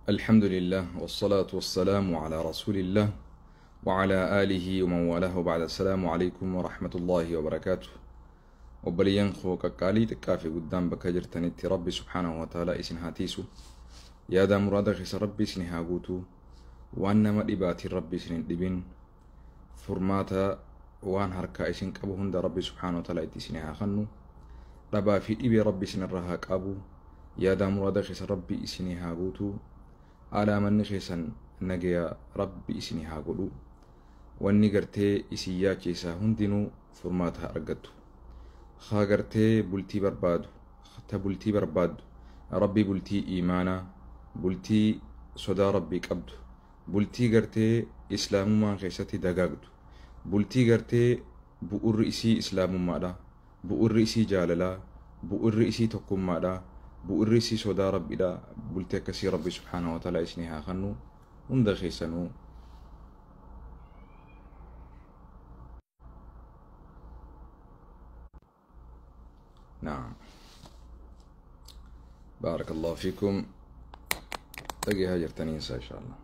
الحمد لله والصلاة والسلام على رسول الله وعلى آله ومن والاه بعد. السلام عليكم ورحمة الله وبركاته. Obboleeyyan koo qaqqaalii xiqqaa fi guddaan bakka jirtanitti Rabbi subhaanahu wa ta'ala isin haa tiisu. Yaada muraada keessa Rabbi isin haa guutu. Waan nama dhibaatiin Rabbi isin hin dhibin. Furmaata waan harkaa isin qabu hunda Rabbi subhaanahu wa ta'ala itti isin haa kennu. Dhabaa fi dhibee Rabbi isin irraa haa qabu. Yaada muraada keessa Rabbi isin haa guutu. Alaamanni keessan nagaya Rabbi isin haa godhu. Wanni gartee isin yaachisaa hundinuu furmaata haa argattu. Haa gartee bultii barbaadu, ta bultii barbaaddu, Rabbi bultii iimaanaa, bultii sodaa Rabbii qabdu, bultii gartee islaamummaan keessatti dagaagdu, bultii gartee bu'urri isii islaamummaadha, bu'urri isii jaalalaa, bu'urri isii tokkummaadha, bu'urri isii sodaa Rabbiidha. Bultii akkasii Rabbi subhaanahu wa ta'ala isinii haa kennu hunda keessanuu. نعم بارك الله فيكم. تجي هاجر تنيسة إن شاء الله.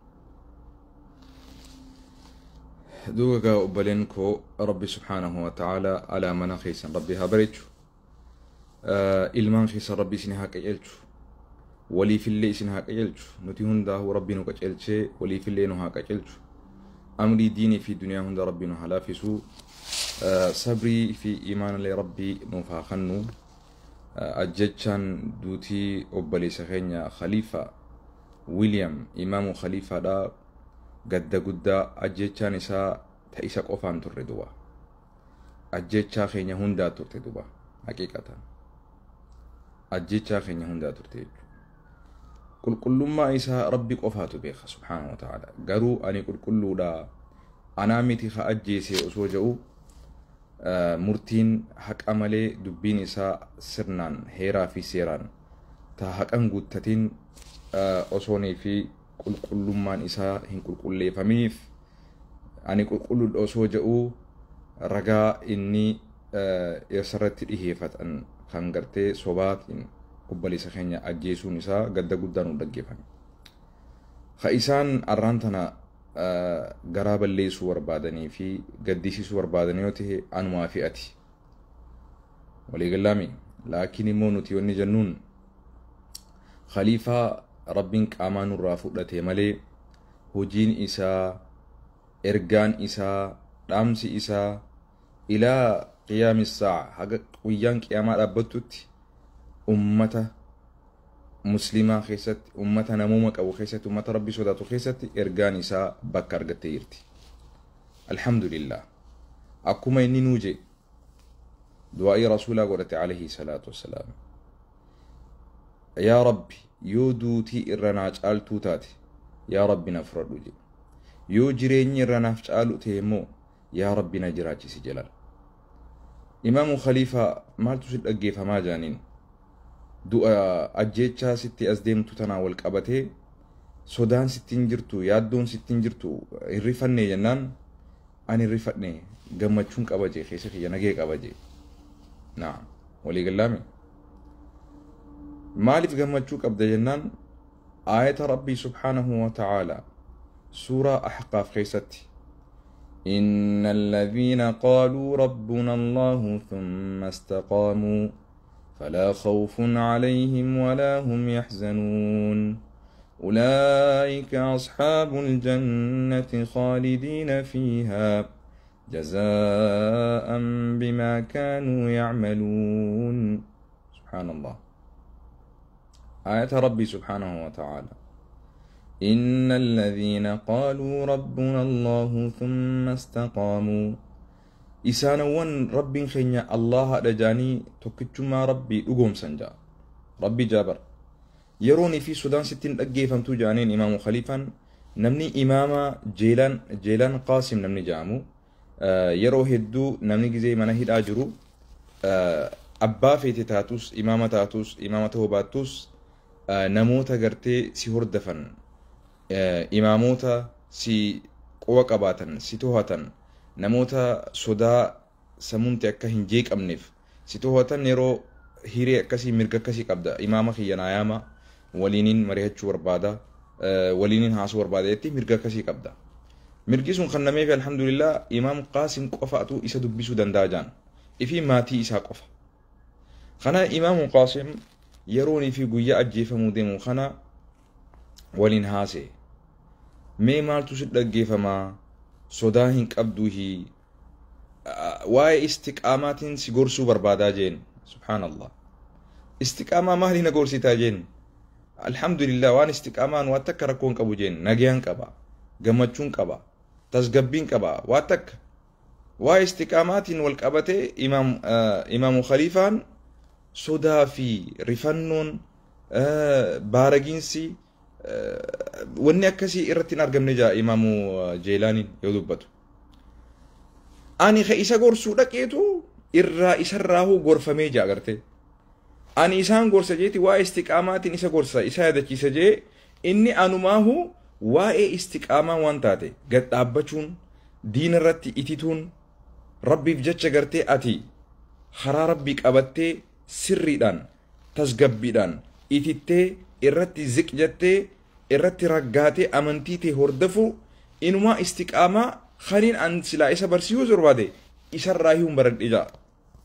دوغا أبلينكو ربي سبحانه وتعالى على مناخيسا ربي هابريتشو إلمان خيسا ربي سنها كيلتشو ولي في اللي سنها كيلتشو نتي هنده ربي نكتشلتشي ولي في اللي نها كيلتشو أمري ديني في الدنيا هند ربي نها لافسو صبري في إيمان لربي نفاخنو. أجتشان دوتي أبلي سخينيا خليفة ويليام إمام خليفة دا قد قد أجتشان إسا تأيسا قفان تردوا أجتشا خينيا هندا تردوا حقيقة أجتشا خينيا هندا تردوا كل كل ما إسا ربي قفاتو بيخ سبحانه وتعالى. قرو أني كل كل دا أنا متي خا أجيسي أسوجو murtiin haqa malee dubbiin isaa sirnaan heeraa fi seeraan ta haqan guuttatiin osoonii fi qulqullummaan isaa hin qulqulleeffaminiif ani qulqulluudha osoo jedhu ragaa inni isarratti dhiheeffatan kan gartee sobaatiin obboleessa keenya ajjeesuun isaa gadda guddaan nu dhaggeeffame. Ha isaan arraan tana garaa balleessuu barbaadanii fi gaddisiisuu barbaadanii yoo ta'e anumaa fi ati waliigalaami. Laakiin immoo nuti wanni jennuun khaliifaa rabbiin qaamaa nurraa fudhate malee hojiin isaa, ergaan isaa, dhaamsi isaa ilaa qiyaami saa'a haga guyyaan qiyaamaa dhaabbattutti ummata muslimaa keessatti, ummata namooma qabu keessatti, ummata rabbi sodaatu keessatti ergaan isaa bakka argattee jirti. Alhamdulillah. Akkuma inni nuu jee du'aa'ii rasuulaa godhate alayhi salaatu wassalaam. Yaa Rabbi yoo duutii irra naa caaltuu taate yaa Rabbi na fudhadhu jee. Yoo jireenyi irra naaf caalu ta'e immoo yaa Rabbi na jiraachisi jedhan. Imaamu Khaliifaa maaltu si dhaggeeffamaa jaaniin? Du'a ajjeechaa sitti as deemtu tanaa wal qabatee sodaan sitti hin jirtu, yaaddoon sitti hin jirtu, hin rifannee jennaan ani rifadhe gammachuun qaba jee keessa kiyya nagee qaba jee. Naam walii galaame. Maaliif gammachuu qabda jennaan aayata Rabbii subhaanahu wa ta'ala suuraa Ahqaaf keessatti إن الذين قالوا ربنا الله ثم استقاموا فلا خوف عليهم ولا هم يحزنون أولئك أصحاب الجنة خالدين فيها جزاء بما كانوا يعملون. سبحان الله. آية ربي سبحانه وتعالى إن الذين قالوا ربنا الله ثم استقاموا isaanawwan rabbiin keenya Allah dhajaanii tokkichummaa rabbii dhugoomsan ja'a. Rabbi jaabar. Yeroonii fi sodaan sittiin dhaggeeffamtuu jaaniin imaamu Khaliifaan namni imaama Jeelaan Qaasim namni ja'amu yeroo hedduu namni gizee mana hidhaa jiru abbaa feete taatus imaama taatus imaama ta'uu baattus namoota gartee si hordofan imaamoota si quba qabaatan si to'atan namoota sodaa sammuunti akka hin jeeqamneef si to'atan yeroo hiree akkasii mirga akkasii qabda. Imaama kiyya naayaama waliinin mari'achuu barbaada. Waliinin haasuu barbaadeetti mirga akkasii qabda. Mirgi sun kan nameef alhamdulillah Imaam Qaasim qofaatu isa dubbisuu danda'a jaan. Ifi maatii isaa qofa. Kana Imaamu Qaasim yeroonii fi guyyaa ajjeefamuu deemu kana waliin haase. Mee maaltu si dhaggeeffamaa? Sodaa hin qabduuhi. Waa'ee istiqaamaatiin si gorsuu barbaadaa jeen. Subhaanallah. Istiqaamaa maalii na gorsitaa jeen? Alhamdulillah waan istiqaamaan waan takka rakkoo hin qabu jeen. Nagayaan qaba. Gammachuun qaba. Tasgabbiin qaba. Waan takka. Waa'ee istiqaamaatiin wal qabatee Imaamu Khaliifaan sodaa fi rifannoon baaragiinsi wanni akkasii irratti hin argamne jaa Imaamu Jeelaaniin yoo dubbatu. Ani ka isa gorsuu dhaqeetu irraa isarraahuu gorfamee jaa agartee. Ani isaan gorsa jeeti waa'ee istiqaamaatiin isa gorsa isa yaadachiisa jee inni anumaahu waa'ee istiqaamaa waan taate gad dhaabbachuun diina irratti itituun rabbiif jecha gartee ati karaa rabbii qabattee sirriidhaan tasgabbiidhaan itittee irratti ziq jettee irratti raggaatee amantii tee hordofu inumaa istiqaamaa kaniin an silaa isa barsiisuu barbaade isarraa hiun baradhe jaa.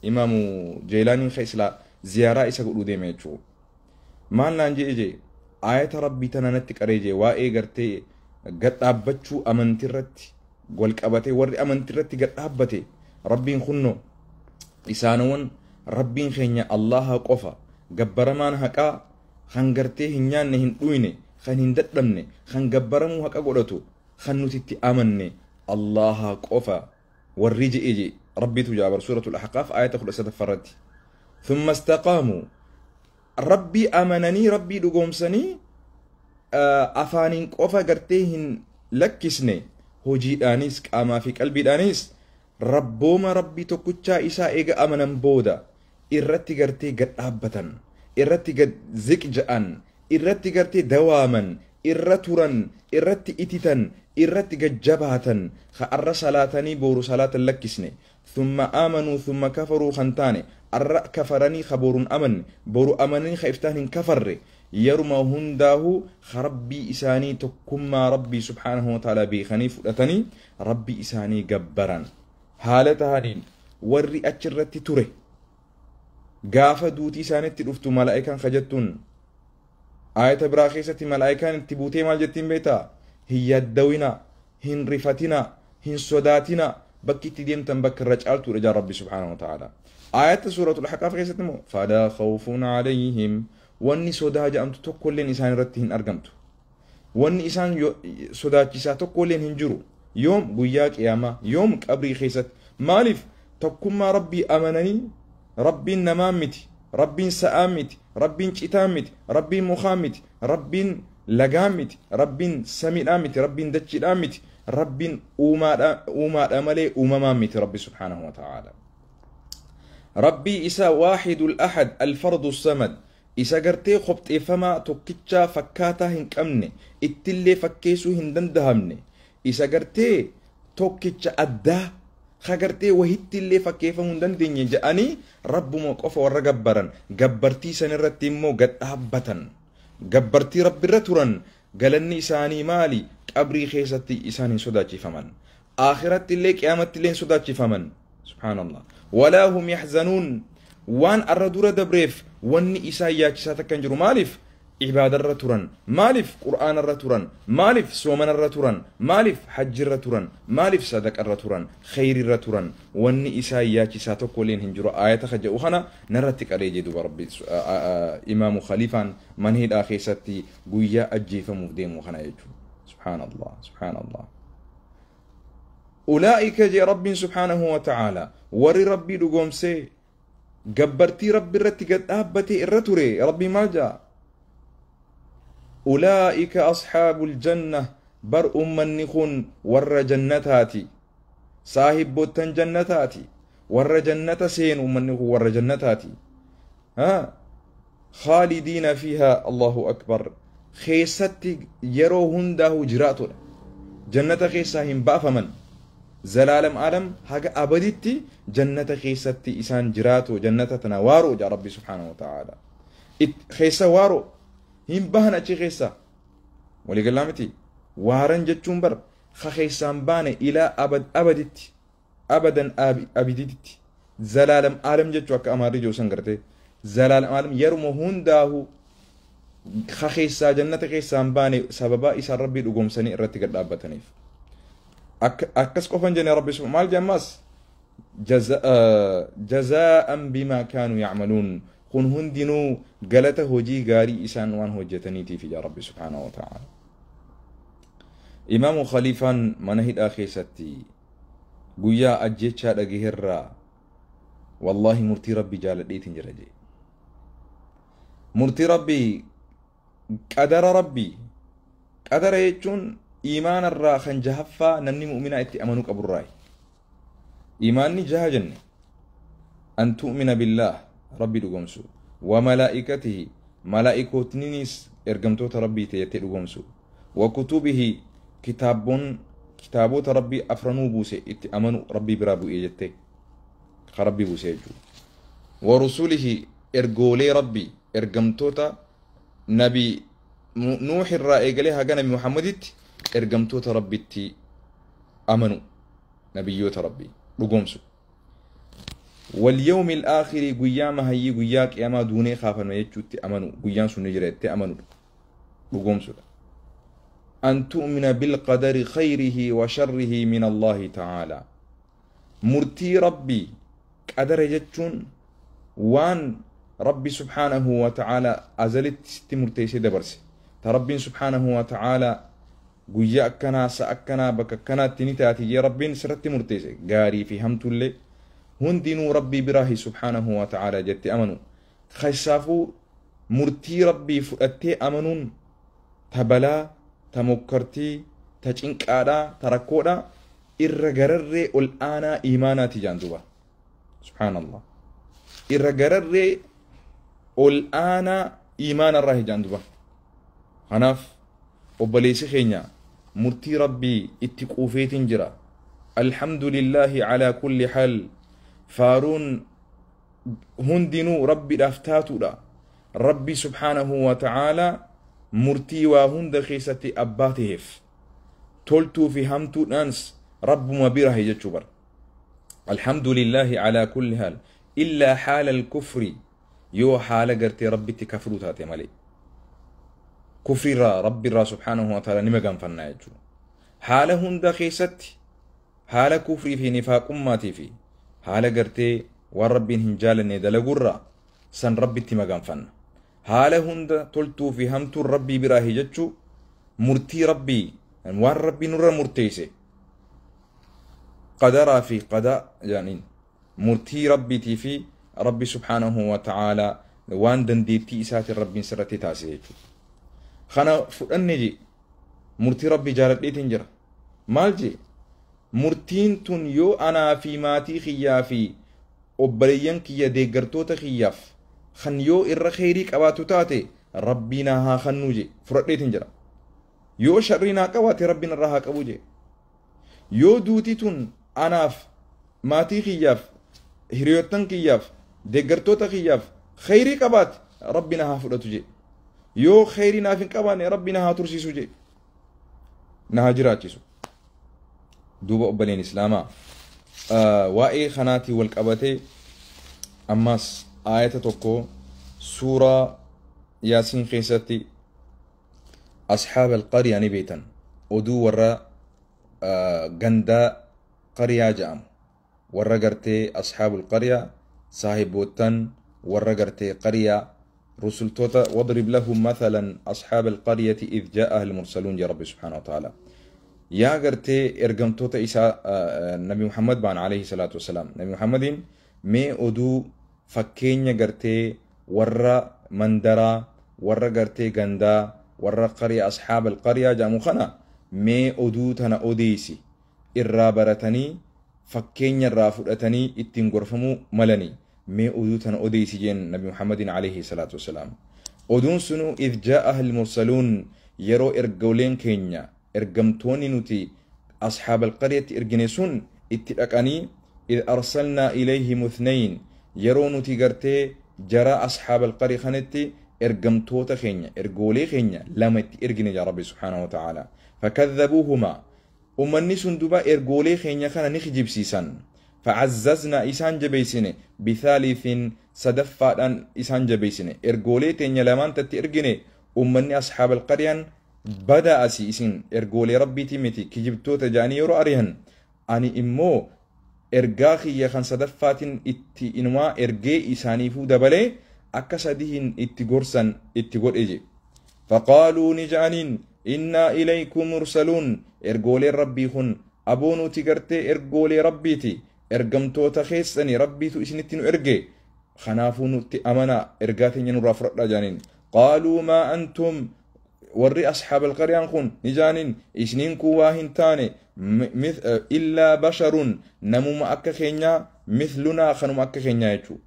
Imaamu Jeelaaniin ka silaa ziyaaraa isa godhuu deeme jechuudha. Maal naan jee jee ayata rabbii tana natti qaree jee waa'ee gartee gad dhaabbachuu amantiirratti wal qabatee warri amantiirratti gad dhaabbate rabbiin kunnoo isaanowwan rabbiin keenya Allaha qofa gabbaramaan haqaa kan gartee hin nyaanne hin dhuyne kan hin dadhabne kan gabbaramuu haqa godhatu kan nuti itti amanne Allaha qofa warri je'e jee rabbiitu jaabar suuratul Ahqaaf ayata 13 irratti. Thumma istaqaamuu rabbii amananii rabbii dhugoomsanii afaaniin qofa gartee hin lakkisne hojiidhaanis qaamaa fi qalbiidhaanis rabbooma rabbii tokkichaa isaa eega amanan booda irratti gartee gad dhaabbatan irratti gad ziq ja'an irratti gartee dawaaman irra turan irratti ititan irratti gad jabaatan arra salaatanii booru salaatan lakkisne thumma aamanuu thumma kafaruu kan taane arra kafaranii ka boruun amanne boru amananii ka iftaan hin kafarre yeruma hundaahu rabbii isaanii tokkummaa rabbii subhaanahu wa ta'ala beekanii fudhatanii rabbii isaanii gabbaran haala tahaniin warri achirratti ture gaafa duutii isaanitti dhuftu malaa'ikaan kajattuun ayata biraa keessatti malaa'ikaan itti buutee maal jettiin beektaa hin yaddawinaa hin rifatinaa hin sodaatinaa bakki itti deemtan bakka irra caaltuudha jaa rabbi subhaanahu wa ta'ala. Ayata suuratul Ahqaaf keessatti immoo falaa khawfun alayhim wanni sodaa jedhamtu tokkolleen isaan irratti hin argamtu. Wanni isaan sodaachisaa tokkolleen hin jiru. Yoom guyyaa qiyaamaa yoom qabrii keessatti maaliif tokkummaa rabbii amananii rabbiin namaa miti rabbiin sa'aa miti rabbiin citaa miti rabbiin mukaa miti rabbiin lagaa miti rabbiin samiidhaa miti rabbiin dachiidhaa miti rabbiin uumaadha malee uumamaa miti rabbi subhaanahu wa ta'ala. Rabbii isa waahidul ahad alfardu samad isa gartee qopheeffamaa tokkichaa fakkaataa hin qabne ittillee fakkeessuu hin dandahamne isa gartee tokkicha addaa ka gartee wahittillee fakkeeffamuu hin dandeenye jedhanii rabbuma qofa warra gabbaran gabbartii san irratti immoo gad dhaabbatan gabbartii rabbirra turan galanni isaanii maali qabrii keessatti isaan hin sodaachifaman akhiratti illee qiyaamatti illee hin sodaachifaman subhaanallah walaa hum yaxzanuun waan arra dura dabreef wanni isaan yaachisaa takka hin jiru maaliif ibaadarra turan maaliif qur'aanarra turan maaliif soomanarra turan maaliif hajjirra turan maaliif sadaqarra turan kheyrirra turan wanni isaan yaachisaa tokko illeen hin jiru ayata ka jedhu kana narratti qaree jedhu rabbi Imaamu Khaliifaan mana hidhaa keessatti guyyaa ajjeefamuuf deemu kana jechuudha subhaanallah subhaanallah. Ulaa'ika jee rabbiin subhaanahu wa ta'ala warri rabbii dhugoomsee gabbartii rabbi irratti gad dhaabbatee irra ture rabbii maal jaa ulaa'ika asxaabul janna bar ummanni kun warra jannataati saahibboottan jannataati warra jannata seenu ummanni kun warra jannataati khaalidiina fiihaa allahu akbar keessatti yeroo hundaahu jiraatudha jannata keessaa hin baafaman zalaalam alam haga abaditti jannata keessatti isaan jiraatu jannata tana waaroo jaa rabbi subhaanahu wa ta'ala keessa waaroo hin bahan achi keessa Waliigalaa miti waaran jechuun bar keessaan baane ilaa abad abaditti abadan abiditti zalaalam aalam jechuu akka amaarri jiru san gartee zalaalam aalam yeruma hundaahu keessaa jannata keessaan baane sababaa isaan rabbii dhugoomsanii irratti gad dhaabbataniif. Akkas qofan jenne rabbi maal jedhamas jazaa'an bimaa kaanuu yacmaluun kun hundinuu galata hojii gaarii isaan waan hojjetaniitiif yaa rabbi subhaanahu wa ta'ala. Imaamu Khaliifaan mana hidhaa keessatti guyyaa ajjechaa dhagaherraa wallaahi murtii rabbi jaaladheetiin jira jee. Murtii rabbii qadara rabbii qadara jechuun iimaanarraa kan jahaffaa namni mu'minaa itti amanuu qaburraayi. Iimaanni jaha jenne an tu'mina billaah rabbi dhugoomsu wa malaa'ikatihi malaa'ikootninis ergamtoota rabbii ta'ettee dhugoomsu wa kutubihi kitaabota rabbii afranuu buuse itti amanu rabbii biraa bu'ee jettee ka rabbii buuse jechuudha. Wa rusulihi ergoolee rabbii ergamtoota nabi Nuux irraa eegalee haga nabi Muhammaditti ergamtoota rabbitti amanu nabiyyoota rabbii dhugoomsu. واليوم الآخر قيام هي قيا قياما دوني خافن يجوتي أمنوا قيان سنة جريتي أمنوا بقوم سنة أن تؤمن بالقدر خيره وشره من الله تعالى مرتي ربي قدر جتون وان ربي سبحانه وتعالى أزلت ست مرتي دبرسي تربي سبحانه وتعالى قيا كنا سأكنا بككنا تنتاتي يا ربي سرت مرتي قاري في همتولي هندنو ربي براهي سبحانه وتعالى جت أمنو خشافو مرتي ربي فؤتي أمنون تبلا تمكرتي تشنكادا تركودا إرغرر الآن إيمانا تجاندوبا سبحان الله إرغرر الآن إيمانا راهي جاندوبا خناف وبليس خينيا مرتي ربي اتقوفيت جرا الحمد لله على كل حال فارون هندنو ربي دافتاتو ربي سبحانه وتعالى مرتي وهند خيستي أباتهف تولتو في همتو نانس رب ما بيره يجبر الحمد لله على كل حال إلا حال الكفر يو حال قرتي ربي تكفرو تاتي مالي كفر را ربي را سبحانه وتعالى نمقام فنا يجو حال هند خيستي حال كفري في نفاق أمتي في haala gartee waan rabbiin hin jaalanne dalagurraa san rabbitti maganfanna haala hunda toltuu fi hamtuun rabbii biraa jechuu murtii rabbii waan rabbii nurra murteesse qadaraa fi qadaa jaaniin murtii rabbiitii fi rabbi subhaanahu wa ta'aalaa waan dandeettii isaatiin rabbiin sirratti taasise jechuudha. Kana fudhanne je murtii rabbii jaaladheetiin jira maal jee murtiin tun yoo anaa fi maatii kiyyaa fi obboleeyyan kiyya deeggartoota kiyyaaf kan yoo irra kheyrii qabaatu taate rabbii naa haa kennuu je fudhadheetiin jira. Yoo sharrii naa qabaate rabbiin irraa haa qabu je. Yoo duutii tun anaaf maatii kiyyaaf hiriyoottan kiyyaaf deeggartoota kiyyaaf kheyrii qabaate rabbi na haa fudhatu je. Yoo kheyrii naaf hin qabaanne rabbi na haa tursiisu je. Na haa jiraachisu. Duuba obboleen islaamaa waa'ee kanaatii wal qabatee ammas aayata tokko suuraa yaasiin keessatti asxaaba alqaryaa ni beektan oduu warra gandaa qaryaa jedhamu warra gartee asxaabul qaryaa saahiboottan warra gartee qaryaa rusultoota wadrib lahum mathalan asxaaba alqaryati id jaa'aha almursaluun jee rabbi subxaana wa ta'ala yaa gartee ergamtoota isaa nabi Muhammad baan alayhi salaatu wasalaam nabi Muhammadiin mee oduu fakkeenya gartee warra mandaraa warra gartee gandaa warra qarya asxaaba alqaryaa jedhamu kana mee oduu tana odeeysi irraa baratanii fakkeenya irraa fudhatanii ittiin gorfamuu malanii mee oduu tana odeeysi jeen nabi Muhammadiin alayhi salaatu wasalaam oduun sunu id jaa'aha almursaluun yeroo ergooleen keenya ergamtoonni nuti asxaaba alqaryatti ergine sun itti dhaqanii id arsalnaa ilayhim uthnayn yeroo nuti gartee jara asxaaba alqarya kanatti Ergamtoota keenya, ergoolee keenya lama itti ergine jaa Rabbi subhaanahu wa ta'ala. Fakadhabuuhumaa, ummanni sun duba ergoolee keenya kana ni kijibsiisan. Facazzazna, isaan jabeessine, bithaalithin, sadaffaadhaan isaan jabeessine. Ergoolee teenya lamaan tatti ergine ummanni asxaab alqaryaan bada asii, isin ergoolee Rabbiitii miti, kijibtoota ja'anii yeroo ari'an, ani immoo ergaa kiyya kan sadaffaatiin itti inumaa ergee isaaniifuu dabalee akka sadihin itti gorsan itti godhe je. Faqaaluu, ni ja'aniin, innaa ilaykum mursaluun, ergooleen Rabbii kun aboo nuti gartee ergoolee Rabbiiti, ergamtoota keessani, Rabbiitu isinitti nu erge, kanaafuu nutti amanaa, ergaa teenya nurraa fudhadhaa jaaniin. Qaaluu maa antum, warri asxaab alqaryaan kun ni jaaniin, isiniin kun waa hin taane illaa basharun, namuma akka keenyaa, mithlunaa, kanuma akka keenyaa jechuu,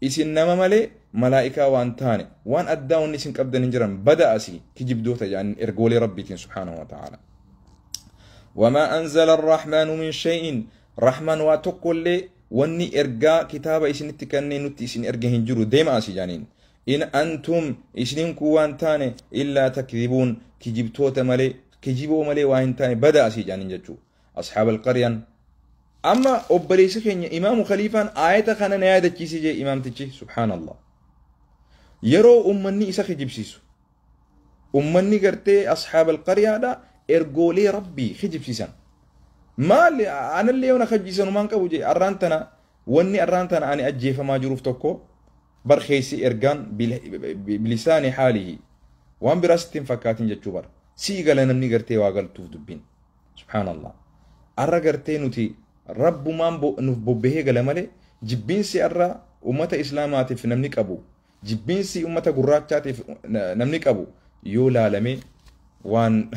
isin nama malee malaa'ikaa waan taane, waan addaa wanni isin qabdan hin jiran, bada asii, kijibdoota jedhan ergoolee Rabbiitiin subhaanahu wa ta'ala. وما أنزل الرحمن من شيء، رحمن waa tokkollee wanni ergaa kitaaba isinitti kennee nutti isin erga hin jiru, deema asii jaaniin. In antum, isinin kun waan taane, illaa takdhibuun, kijibtoota malee, kijiboo malee waa hin taane, bada asii jaaniin jechuu asxaab alqaryaan. Amma obboleessi keenya Imaamu Khaliifaan aayata kana na yaadachiise jee imaamtichi. Subhaanallah, yeroo ummanni isa kijibsiisu, ummanni gartee asxaab alqaryaadha ergoolee Rabbii kijibsiisan, maal anallee yoona kijibsiisan maan qabu jee. Arraan tana wanni arraan tana ani ajjeefamaa jiruuf tokko bar keessi ergaan bilisaani haalihi waan biraas ittiin fakkaatin jechuu bara sii gala namni gartee waa galtuuf dubbiin. Subhaanallah, arra gartee nuti Rabbumaan nuuf bobbahee gala malee jibbiinsi arra ummata islaamaatiif namni qabu, jibbiinsi ummata gurraachaatiif namni qabu yoo laalame waan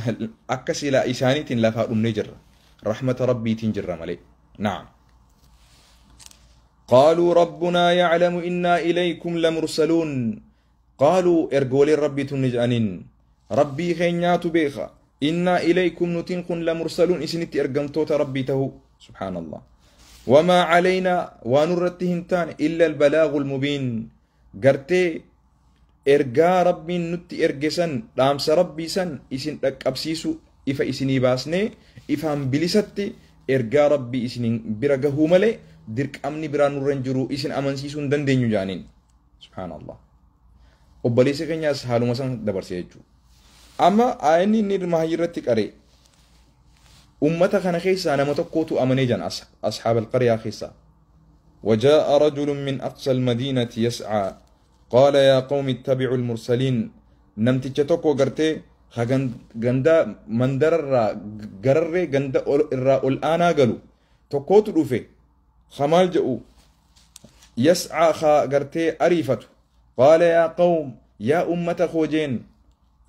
akka silaa isaaniitiin lafaa dhumnee jirra, rahmata Rabbiitiin jirra malee. Na'am. قالوا ربنا يعلم إنا إليكم لمرسلون. قالوا، ergooleen Rabbiitu ni jedhaniin, Rabbii keenyaatu beeka, إنا إليكم، nutiin kun، لمرسلون، isinitti ergamtoota Rabbii tahuu. سبحان الله. وما علينا، waan nurratti hin taane، إلا البلاغ المبين، gartee ergaa Rabbiin nutti erge san, dhaamsa Rabbii san isin dhaqqabsiisu, ifa isinii baasnee ifaan bilisatti ergaa Rabbii isinin bira gahuu malee dirqamni biraa nurra hin jiru, isin amansiisuu hin dandeenyu jaaniin. Subhaanallah, obboleessa keenyaas haaluma san dabarse jechuudha. Amma aayinni inni mahayyii irratti qaree ummata kana keessaa nama tokkotu amanee jan asxaab alqaryaa keessaa. وجاء رجل من أقصى المدينة يسعى قال يا قوم اتبعوا المرسلين. Namticha tokko gartee ganda mandararraa gararree ganda irraa ol aanaa galu tokkootu dhufe. Kamaal jedhu, يسعى, ka gartee ariifatu. قال يا قوم, yaa ummata koo jeen,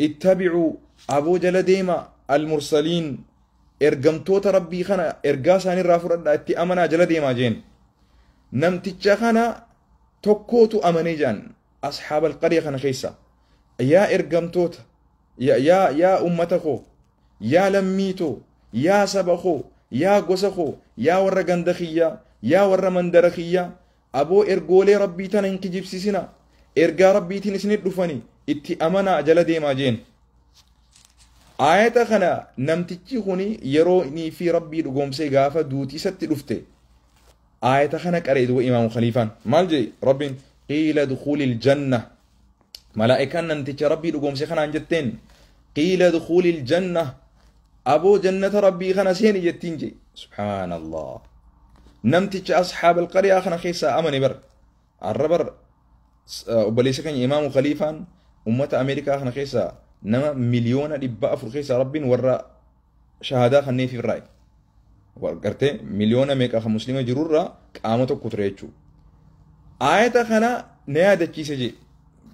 اتبعوا, aboo jala deema, المرسلين, ergamtoota Rabbii kana ergaa isaaniirraa fudhadhaa, itti amanaa, jala deemaa jeen. Namticha kana tokkootu amanee jedhan asxaaba alqarya kana keessa. Yaa ergamtoota, yaa ummata koo, yaa lammii too, yaa saba koo, yaa gosa koo, yaa warra ganda kiyyaa, yaa warra mandara kiyyaa, aboo ergoolee Rabbii tana hin kijibsiisina, ergaa Rabbiitiin isinit dhufani, itti amanaa, jala deemaa jeen. Aayata kana namtichi kuni yeroo inni fi Rabbii dhugoomsee gaafa duuti isatti dhufte aayata kana qaree duba Imaamu Khaliifaan maal jee? Rabbiin قيل ادخل الجنة, malaa'ikaan namticha Rabbii dhugoomsee kanaan jetteen, قيل ادخل الجنة, aboo jannata Rabbii kana seeni jettiin jee. Subhaanallah, namticha asxaab alqaryaa kana keessaa amane bar. Arra bar obboleessa keenya Imaamu Khaliifaan ummata Ameerikaa kana keessaa nama 400,000,000 keessaa Rabbiin warra shahadaa kanneef irraa gartee miliyoona meeqa kan muslima jirurraa qaama tokko ture jechuudha. Aayata kana na yaadachiise jee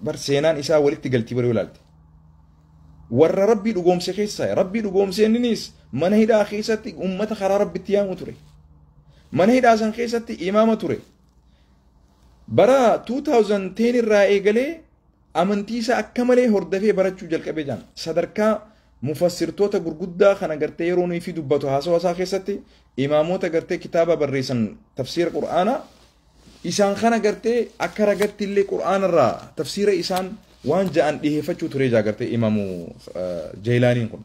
bar. Seenaan isaa walitti galtii baree ilaalte. Warra Rabbii dhugoomse keessaa Rabbii dhugoomse inninis mana hidhaa keessatti ummata karaa Rabbitti yaamu ture. Mana hidhaa san keessatti imaama ture. Bara 2010 irraa eegalee amantii isaa akka malee hordofee barachuu jalqabee jaan. Sadarkaa mufassirtoota gurguddaa kana gartee yeroo nuyi fi dubbatu haasawa isaa keessatti imaamota gartee kitaaba barreessan tafsiira Qur'aanaa isaan kana gartee akka ragatti illee Qur'aana irraa tafsiira isaan Waan ja'an dhiheeffachuu ture jaa gartee imaamu Jeelaaniin kun.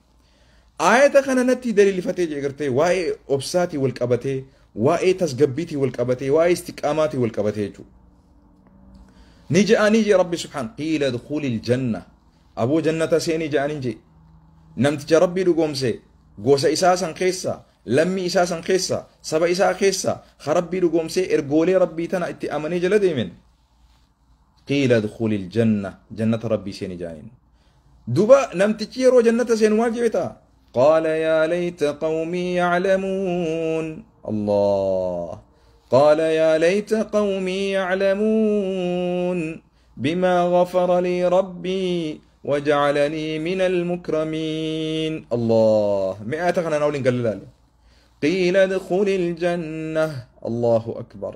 Aayata kana natti daliilfatee jee gartee waa'ee obsaatii wal qabatee, waa'ee tasgabbiitii wal qabatee, waa'ee istiqaamaatii wal qabatee jechuudha. Ni ja'anii jee Rabbi subhaan qiila idkhulil janna aboo jannata seenii ja'aniin jee namticha Rabbii dhugoomse gosa isaa san keessa lammii isaa san keessa saba isaa keessa ka Rabbii dhugoomsee ergoolee Rabbii tana itti amanee jala deemen qiila idkhulil janna jannata Rabbii seenii ja'aniin. Duba namtichi yeroo jannata seenu maal jee beektaa? قال يا ليت قومي يعلمون. الله قال يا ليت قومي يعلمون بما غفر لي ربي وجعلني من المكرمين. الله مئات خنا نقول قال قيل ادخل الجنة. الله أكبر.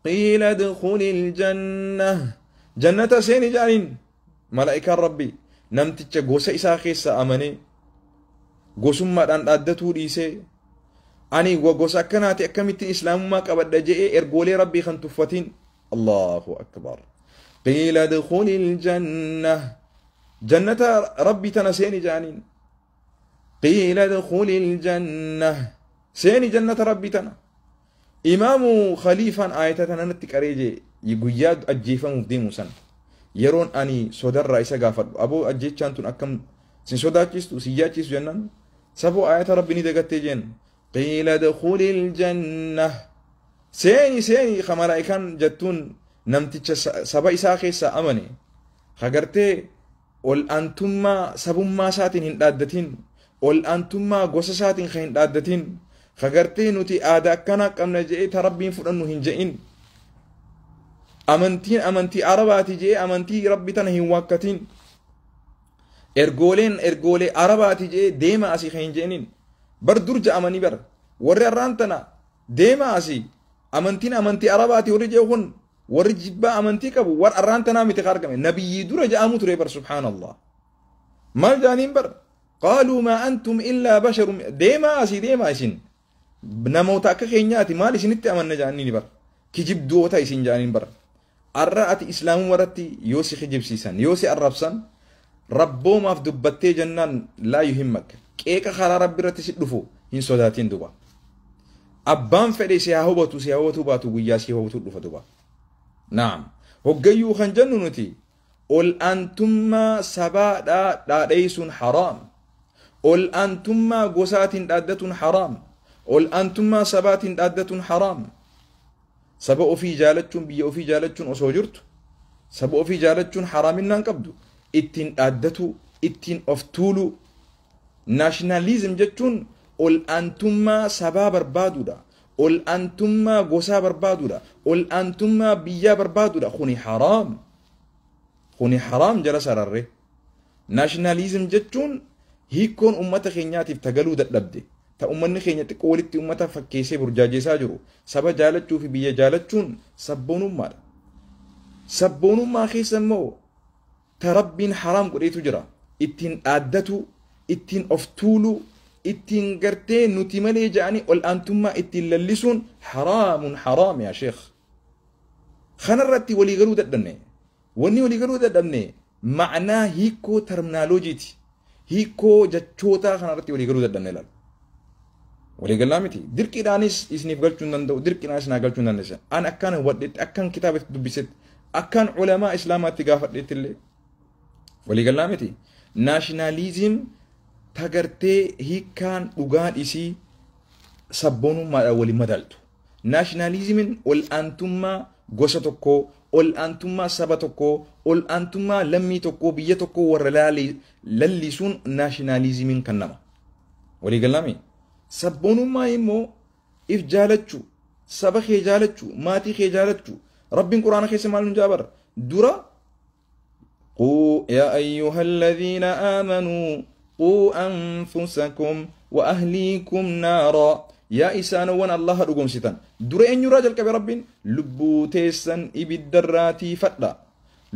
قيل ادخل الجنة جنة سيني جارين ملائكة ربي نمتج غوسة إسا خيسة أمني gosummaadhaan dhaaddatuu dhiisee ani gosa akkanaati akkamittiin islaamummaa qabadha je'ee ergoolee rabbii kan tuffatiin. Allahu akbar. Qiila idkhulil janna jannata rabbii tana seeni jaaniin. Qiila idkhulil janna seeni jannata rabbii tana. Imaamu khaliifaan aayata tana natti qaree jee guyyaa ajjeefamuuf deemu san yeroon ani sodarraa isa gaafadhu aboo ajjeechaan tun akkam sin sodaachistu sin yaachisu jennaan saboo aayata rabbi ni dagattee jeen qiila idkhulil janna seeni seeni ka malaa'ikaan jettuun namticha saba isaa keessaa amane ka gartee ol aantummaa sabummaa isaatiin hin dhaaddatin ol aantummaa gosa isaatiin ka hin dhaaddatin ka gartee nuti aadaa akkanaa qabna je'ee ta rabbiin fudhannu hin je'in amantiin amantii arabaati je'ee amantii rabbi tana hin waakkatin ergooleen ergoolee arabaati je'ee deema asii kan hin je'inin bar dur ja'amanii bar warri har'aan tana deema asii amantiin amantii arabaati warri je'e kun warri jibbaa amantii qabu war har'aan tanaa miti ka argame nabiyyii dura ja'amu ture bar subhaanallah maal ja'aniin bar qaaluu maa antum illaa basharun deema asii deema isin namoota akka keenyaati maal isinitti amanna ja'aniini bar kijibdoota isin ja'aniin bar arra ati islaamuma irratti yoo si kijibsiisan yoo si arrabsan rabboomaaf dubbattee jennaan laa yuhimmak qeeqa karaa rabbi irratti si dhufu hin sodaatin duba abbaan fedhe si haa hubatu si haa hubatu baatu guyyaa si hubatu dhufa duba. Naam hoggayyuu kan jennu nuti ol aantummaa sabaadhaa dhaadheessuun haraam ol aantummaa gosaatiin dhaaddatuun haraam ol aantummaa sabaatiin dhaaddatuun haraam. Saba ofii jaalachuun biyya ofii jaalachuun osoo jirtu saba ofii jaalachuun haraaminaan qabdu ittiin dhaaddatu ittiin of tuulu. Naashinaalizim jechuun ol aantummaa sabaa barbaaduudha ol aantummaa gosaa barbaaduudha ol aantummaa biyyaa barbaaduudha. Kuni haraam kuni haraam jala sararre. Naashinaalizim jechuun hiikkoon ummata keenyaatiif tagaluu dadhabde ta ummanni keenya xiqqoo walitti ummata fakkeessee burjaajeessaa jiru saba jaalachuu fi biyya jaalachuun sabboonummaadha. Sabboonummaa keessa immoo ta rabbiin haraam godheetu jira ittiin dhaaddatu ittiin of tuulu ittiin gartee nuti malee ja'anii ol aantummaa ittiin lallisuun haraamun haraam yaa sheekh. Kanarratti walii galuu dadhabne wanni walii galuu dadhabne ma'anaa hiikoo terminaaloojiiti hiikoo jechootaa kanarratti walii galuu dadhabne laal. Walii galaa miti dirqiidhaanis isiniif galchuu hin danda'u dirqiidhaanis naa galchuu hin dandeessan an akkaan hubadhetti akkaan kitaabatti dubbisetti akkaan culamaa islaamaatti gaafadhetti illee walii galaa miti. Naashinaalizim tagartee hiikkaan dhugaan isii sabboonummaadhaan waliin madaaltu. Naashinaalizimiin ol aantummaa gosa tokkoo ol aantummaa saba tokkoo ol aantummaa lammii tokkoo biyya tokkoo warra lallisuun naashinaalizimiin kan nama. Walii galaami. Sabboonummaa immoo if jaalachuu saba kee jaalachuu maatii kee jaalachuu rabbiin quraana keessa maal nu jaabar dura quu yaa ayyuha alladhiina aamanuu quu anfusakum wa ahliikum naara yaa isaanowwan allaha dhugoomsitan dura eenyurraa jalqabe rabbiin lubbuu teessan ibiddarraa tiifadha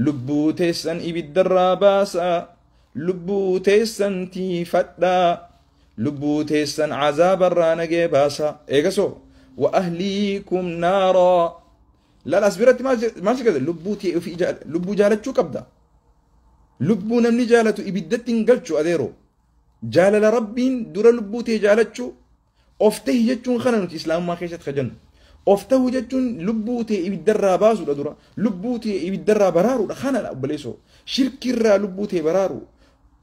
lubbuu teessan ibiddarraa baasaa lubbuu teessan tiifadhaa lubbuu teessan cazaabarraa nagee baasaa eegasoo wa ahliikum naaraa laal as biratti maal si gaze lubbuu jaalachuu qabda. Lubbuu namni jaalatu ibiddatti hin galchu adeero. Jaalala Rabbiin dura lubbuu tee jaalachuu of tahi jechuun kana nuti Islaamummaa keessatti kajannu. Of tahuu jechuun lubbuu tee ibiddarraa baasuudha dura. Lubbuu tee ibiddarraa baraaruudha kanadha obboleessoo. Shirkirraa lubbuu tee baraaru.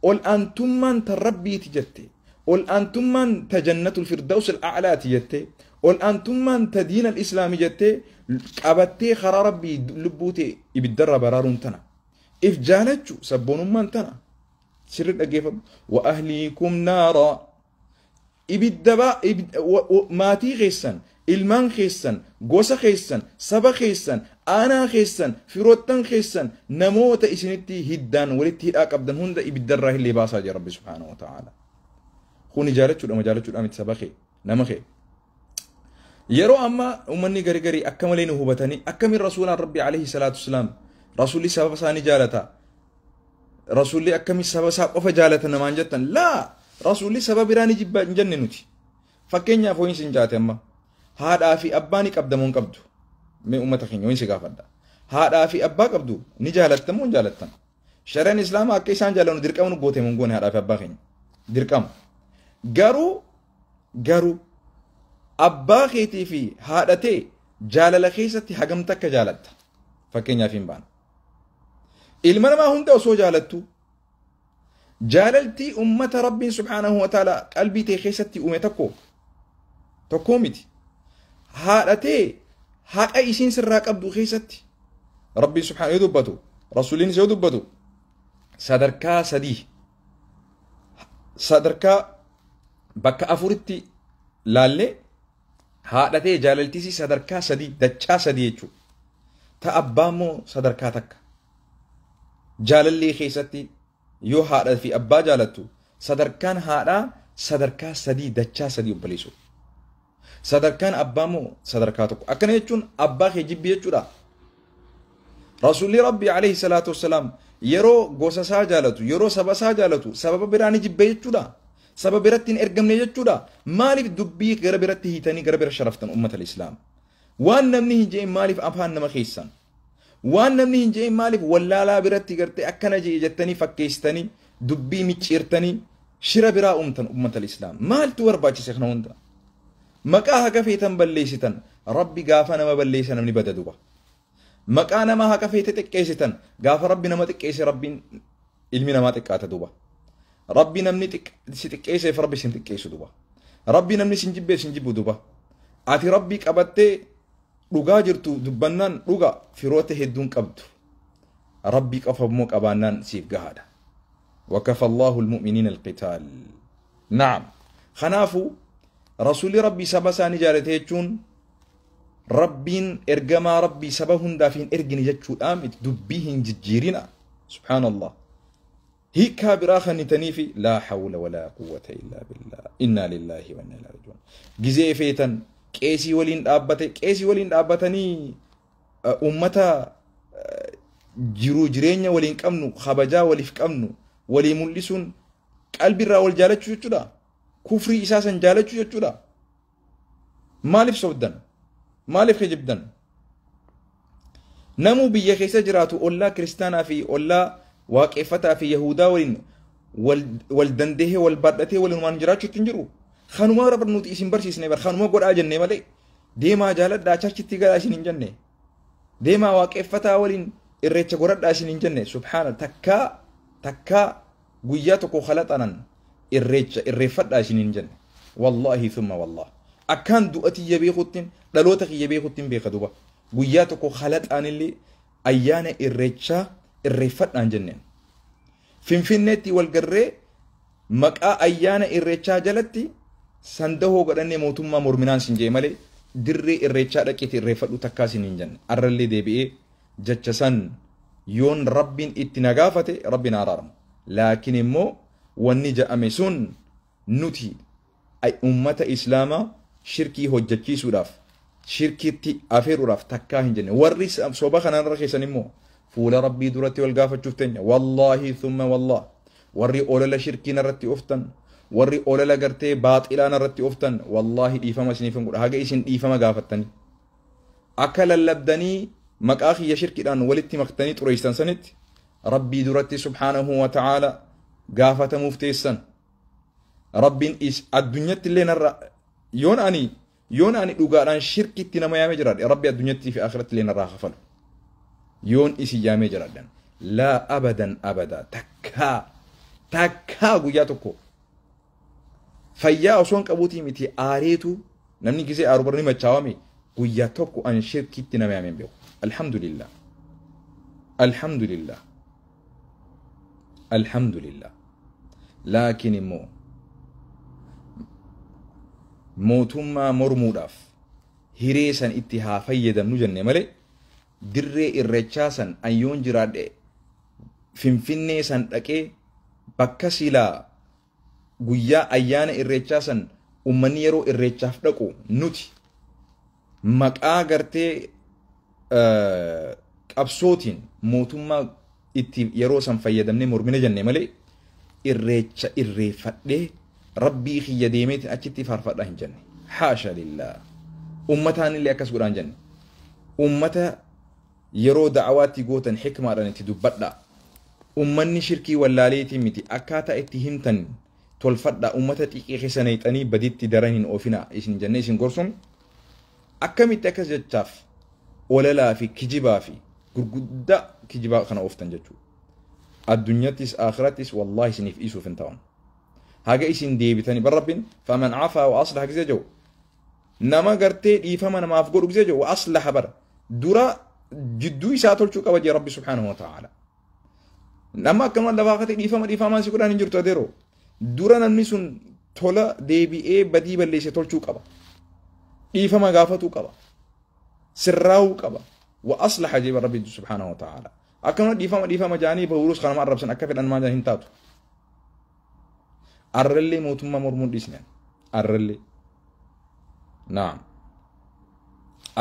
Ol aantummaan ta Rabbiiti jette. Ol aantummaan ta jannatul firdaus al'aalaati jette. Ol aantummaan ta diina al-islaami jettee qabattee karaa Rabbii lubbuu tee ibiddarraa baraaruun tana. If jaalachuu sabboonummaan tana. Sirri dhaggeeffadhu. Wa ahliikum naara. Ibidda maatii keessan, ilmaan keessan, gosa keessan, saba keessan, aanaa keessan, firoottan keessan, namoota isinitti hiddaan walitti hidhaa qabdan hunda ibiddarraa illee baasaa jira Rabbi subhaanahu wa ta'ala. Kuni jaalachuudha jaalachuudha miti saba kee, nama kee. Yeroo ammaa uummanni gari garii akka malee nu hubatanii akkamiin rasuulaan Rabbi alayhi salaatu wasalaam rasuulli saba isaanii jaalata. Rasuulli akkamiin saba isaa qofa jaalata namaan jettan laa rasuulli saba biraa ni jibba hin jenne nuti. Fakkeenyaaf ho'iinsi hin jaate amma haadhaa fi abbaa ni qabda moo hin qabdu? Mee uummata keenya ho'iinsi gaafadha. Haadhaa fi abbaa qabdu ni jaalatta moo hin jaalattan? Shari'aan Islaamaa akka isaan jaalannu dirqama nu goote moo hin goone haadhaa fi abbaa keenya? Dirqama. Garuu abbaa keetii fi haadha tee jaalala keessatti hagamta akka jaalatta. Fakkeenyaaf hin baana. Ilma namaa hunda osoo jaalattu jaalaltii ummata Rabbiin subhaanahu wa ta'ala qalbii tee keessatti uume tokko miti. Haadha tee haqa isiin sirraa qabdu keessatti Rabbiin subhaanahu yoo dubbatu rasuuliinis yoo dubbatu sadarkaa sadii sadarkaa bakka afuritti laallee haadha tee jaalaltiisii sadarkaa sadii dachaa sadii jechuudha. Ta abbaa immoo sadarkaa takka. Jaalallee keessatti yoo haadha fi abbaa jaalattu sadarkaan haadhaa sadarkaa sadii dachaa sadii obboleessu. Sadarkaan abbaa immoo sadarkaa tokko. Akkana jechuun abbaa kee jibbi jechuudha. Rasuulli Rabbi alayhi salaatu wassalaam yeroo gosa isaa jaalatu yeroo saba isaa jaalatu sababa biraa ni jibbe jechuudha. Saba biratti hin ergamne jechuudha. Maaliif dubbii gara biratti hiitanii gara bira sharaftan uummata Islaam? Waan namni hin je'in maaliif afaan nama keessan? Waan namni hin je'in maaliif wallaalaa biratti gartee akkana je'e jettanii fakkeessitanii dubbii micciirtanii shira biraa uumtan uummata Islaam? Maaltu barbaachise kana hunda? Maqaa haqa feetan balleessitan Rabbi gaafa nama balleessa namni bada duba. Maqaa nama haqa feete xiqqeessitan gaafa Rabbi nama xiqqeesse Rabbiin ilmi namaa xiqqaata duba. Rabbi namni si xiqqeesseef Rabbi sin xiqqeessu duba. Rabbi namni sin jibbeef sin jibbu duba. Ati Rabbi qabattee dhugaa jirtu dubbannaan dhuga firoota hedduun qabdu. Rabbi qofa immoo qabaannaan siif gahaadha. Wakafa Allahu al-mu'miniina al-qitaal. Naam. Kanaafuu rasuulli Rabbi saba isaanii jaalate jechuun Rabbiin ergamaa Rabbii saba hundaaf hin ergine jechuudhaan dubbii hin jijjiirina. Subhaanallah. Hiikaa biraa kennitanii fi laa hawla walaa quwwata illaa billah. Innaa lillaahi wa innaa ilaihi raaji'uun. Gizee feetan qeesii waliin dhaabbate qeesii waliin dhaabbatanii uummata jiruu jireenya waliin qabnu kabajaa waliif qabnu walii mul'isuun qalbiirraa wal jaalachuu jechuudha. Kufrii isaa san jaalachuu jechuudha. Maaliif sobdan? Maaliif kijibdan? Namuu biyya keessa jiraatu ollaa kiristaanaa fi ollaa waaqeffataa fi yahudaa waliin wal dandahee wal baadhatee waliin jiraachuutti hin jiru. Kanuma rabbi nuti isin barsiisne bar kanuma godhaa jenne malee deemaa jaaladhaa chachitti galaa isin hin jenne. Deemaa waaqeffataa waliin irreecha godhadhaa isin hin jenne. Subhaana takkaa guyyaa tokko kalaxanan irreecha irreeffadhaa isin hin jenne. Wallaahi thumma wallah. Akkaan du'a tiyya beekuttiin dhaloota kiyya beekuttiin beeka duba. Guyyaa tokko kalaxaanillee ayyaana irreechaa irreeffadhaan jenneen. Finfinneetti wal garree maqaa ayyaana irreechaa jalatti sandahoo godhannee mootummaa morminaan sin jee malee dirree irreechaa dhaqeeti irreeffadhu takkaa sin hin jenne. Arrallee deebi'ee jecha san yoon Rabbiin itti na gaafate Rabbiin araaramu. Laakiin immoo wanni ja'ame sun nuti ummata Islaamaa shirkii hojjechiisuudhaaf shirkiitti afeeruudhaaf takkaa hin jenne. Warri soba kanarra keessan immoo fuula Rabbii duratti wal gaafachuuf teenya. Wallaahi thumma wallah. Warri olola shirkii narratti ooftan, warri olola gartee baaxilaa narratti ooftan, wallaahi dhiifama isiniif hin godha. Haga isin dhiifama gaafattanii. Akka lallabdanii maqaa kiyya shirkiidhaan walitti maktanii xureessitan sanitti Rabbii duratti subhaanahu wa ta'aala gaafatamuuf teessan. Rabbiin is addunyatti illee narra yoon ani dhugaadhaan shirkitti nama yaamee jiraadhe Rabbi addunyatti fi akhiratti illee narraa kafalu. Yoon isi yaamee jiraadhan laa abadan abadaa takkaa guyyaa tokko fayyaa osoo hin qabuutii miti aareetu namni gisee aaru barni machaawame guyyaa tokko an shirkitti nama yaamee hin beeku. Alhamdulillah. Alhamdulillah. Alhamdulillah. Laakiin immoo mootummaa mormuudhaaf hiree san itti haa fayyadamnu jenne malee dirree irreechaa san ayyoon jiraadhe Finfinnee san dhaqee bakka silaa guyyaa ayyaana irreechaa san ummanni yeroo irreechaaf dhaqu nuti maqaa gartee qabsootiin mootummaa itti yeroo san fayyadamnee mormina jenne malee irreecha irreeffadhee Rabbii kiyya deemeetiin achitti faarfadhaa hin jenne. Haasha lillah. Ummataan illee akkas godhaa hin jenne. Ummata yeroo da'awaatti gootan hikmaadhaan itti dubbadhaa. Ummanni shirkii wallaaleetiin miti akkaataa itti himtan tolfadhaa. Ummata xiqqee keessa naqxanii baditti daran hin oofinaa isin jennee isin gorsuun akkamitti akkas jechaaf olalaa fi kijibaa fi gurguddaa kijibaa kana ooftan jechuudha. Addunyattis akhirattis wallaahi isiniif dhiisuuf hin ta'an. Haga isin deebitanii bar Rabbiin faman cafaa wa aslaha gisee jiru nama gartee dhiifama namaaf godhu gisee jiru wa aslaha bara dura jidduu isaa tolchuu qaba jee Rabbi subhaanahu wa ta'aala. Nama akkanuma lafaa kate dhiifama dhiifamaan si godhaan hin jirtu adeeroo dura namni sun tola deebi'ee badii balleesse tolchuu qaba. Dhiifama gaafatuu qaba. Sirraa'uu qaba. Wa aslaha jee Rabbi subhaanahu wa ta'aala. Akkanuma dhiifama dhiifama jaanii bahuurus kanama arrabsan akka fedhan maa hin taatu. Arrallee mootummaa mormuun dhiisne arrallee. Naam.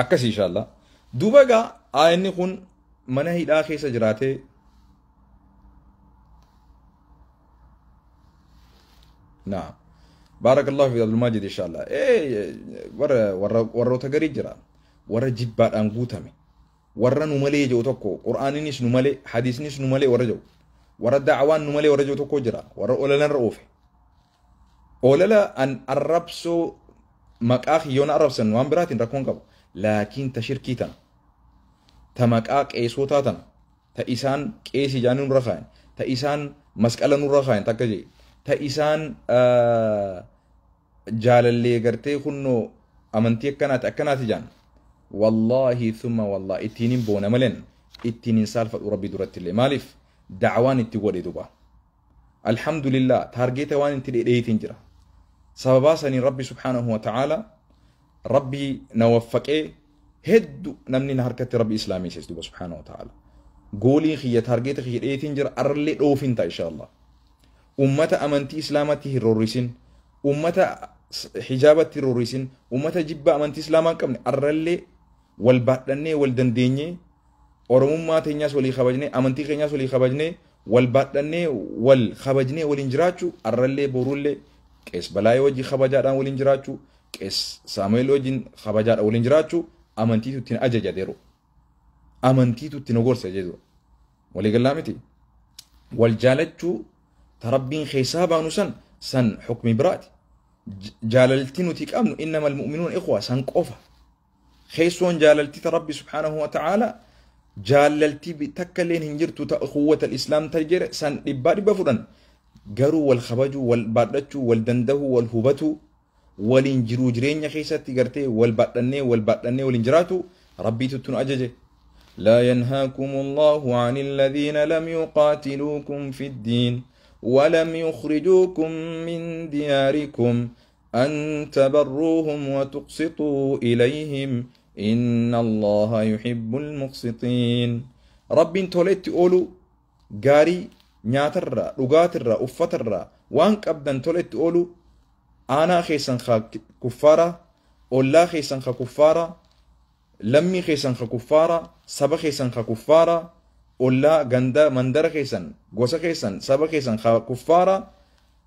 Akkasii inshallah. Duuba egaa aayanni kun mana hidhaa keessa jiraatee naam. Baarakallahu fi Abdul Majid inshallah. Warroota garii jira. Warra jibbaadhaan guutame. Warra nu malee jiru tokko Qur'aaninis nu malee hadiisnis nu malee warra jiru. Warra da'awaan nu malee warra jiru tokko jira. Warra olalanirra oofe. Olala an arrabsoo maqaa kiyyoon arrabsan waan biraatiin rakkoon qabu. Laakiin ta shirkii tana, ta maqaa qeesotaa tana, ta isaan qeesii jaanii nurra kaayan, ta isaan masqala nurra kaayan takka jee, ta isaan jaalallee gartee kunnoo amantii akkanaati akkanaati jaan. Wallaahi thumma wallaahi ittiin hin boona maleen ittiin hin saalfadhu Rabbi duratti illee. Maaliif da'awaan itti godhe duba. Alhamdulillah taargeeta waan itti dheedheetiin jira. Sababaa saniin Rabbi subhaanahu wa ta'aala Rabbi na waffaqee heddu namni na harkatti Rabbi islaamiises duba subhaanahu wa ta'aala. Gooliin kiyya taargeeta kiyya dheetiin jira arrallee dhoofin ta'a inshallah. Ummata amantii islaamatti hin roorrisin, ummata hijaabatti hin roorrisin, ummata jibba amantii islaamaa hin qabne arrallee wal baadhannee wal dandeenyee Oromummaa teenyaas walii kabajnee amantii keenyaas walii kabajnee wal baadhannee wal kabajnee waliin jiraachuu arrallee boruullee qees Balaayee wajjin kabajaadhaan waliin jiraachuu qees Saamu'eel wajjin kabajaadhaan waliin jiraachuu amantiitu ittiin ajaja deeru. Amantiitu ittiin gorsa jedhu. Waliigalaa miti. Wal jaalachuu ta Rabbiin keessaa baanu san hukmi biraati. Jaalalti nuti qabnu innamal mu'minuun ikhwa san qofa. Keessoon jaalalti ta Rabbi subhaanahu wa ta'aala jaalalti takka illeen hin jirtu ta ukhuwwata islaam ta jedhe san dhibbaa dhibba fudhan. Garuu wal kabajuu, wal baadhachuu, wal dandahuu, wal hubatuu, waliin jiruu jireenya keessatti gartee wal baadhannee waliin jiraatu Rabbiitu nu ajaje. لا ينهاكم الله عن الذين لم يقاتلوكم في الدين ولم يخرجوكم من دياركم أن تبروهم وتقسطوا إليهم إن الله يحب المقسطين. رب تولت أولو غاري nyaatarraa, dhugaatirraa, uffatarraa waan qabdan toletti oolu aanaa keessan kuffaara, ollaa keessan kuffaara, lammii keessan kuffaara, saba keessan kuffaara, ollaa ganda mandara keessan, gosa keessan, saba keessan kuffaara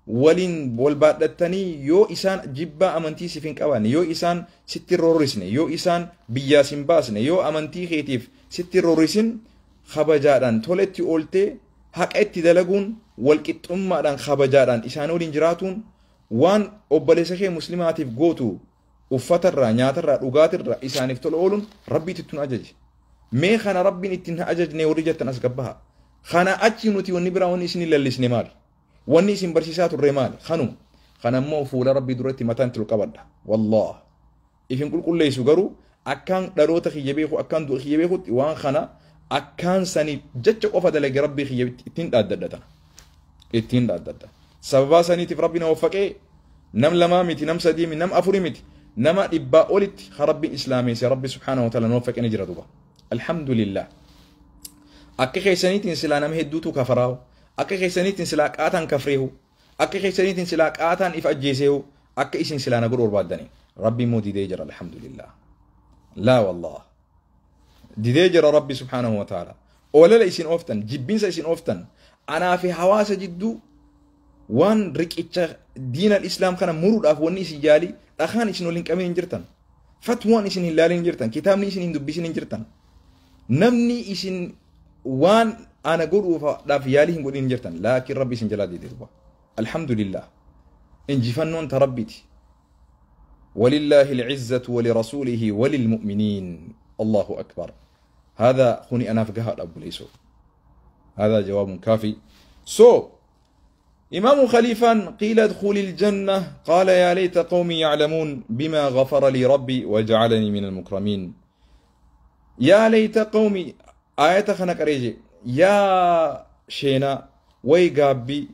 waliin wal baadhattanii yoo isaan jibbaa amantii siif hin qabaanne, yoo isaan sitti roorrisne, yoo isaan biyyaa sin baasne, yoo amantii keetiif sitti roorrisin kabajaadhaan toletti ooltee Haqa itti dalaguun walqixxummaadhaan kabajaadhaan isaan waliin jiraatuun waan obboleessa kee muslimaatiif gootu uffatarraa nyaatarraa dhugaatirraa isaaniif tola ooluun rabbiitu ittiin ajaje. Mee kana rabbiin ittiin ajajne warri jettan as gabbaha. Kana achi nuti wanni biraa wanni isin lallisne maali? Wanni isin barsiisaa turre maali? Kanuma. Kana immoo fuula rabbii duratti mataan itti qabadha. Wallaah. Ifin qulqulleessu garuu akkaan dhaloota kiyya beeku akkaan du'a kiyya beekutti waan kana akkaan saniif jecha qofa dalage rabbii kiyya ittiin dhaaddadha. Ittiin dhaaddadha. Sababaa saniitiif rabbi na waffaqee nam lamaa miti nam sadii miti nam afurii miti nama dhibbaa olitti ha rabbiin islaameesse rabbi subhaanahu wa ta'ala na waffaqee ni jira duuba. Alhamdulillah. Akka keessaniitiin silaa nama hedduutu kafaraahu. Akka keessaniitiin silaa qaataan kafreehu. Akka keessaniitiin silaa qaataan if ajjeeseehu. Akka isin silaa na godhu barbaaddani. Rabbi immoo didee jira alhamdulillah. Laa wallah. Didee jira rabbi subhaanahu wa ta'ala. Olala isin ooftan, jibbinsa isin ooftan, anaa fi hawaasa jidduu waan riqicha diina islaam kana muruudhaaf wanni isin yaalii dhakaan isin waliin qabin hin jirtan. Fatwaan isin hin laalin hin jirtan. Kitaabni isin hin dubbisin hin jirtan. Namni isin waan ana godhuudhaaf yaalii hin godhin hin jirtan. Laakiin rabbi isin jalaa dide duuba. Alhamdulillah. Injifannoon ta rabbiiti. ولله العزة ولرسوله وللمؤمنين. الله أكبر. هذا خوني أنا في قهر أبو ليسو. هذا جواب كافي. إمام خليفة قيل ادخل الجنة قال يا ليت قومي يعلمون بما غفر لي ربي وجعلني من المكرمين. يا ليت قومي آية خنق ريجي يا شينا وي قابي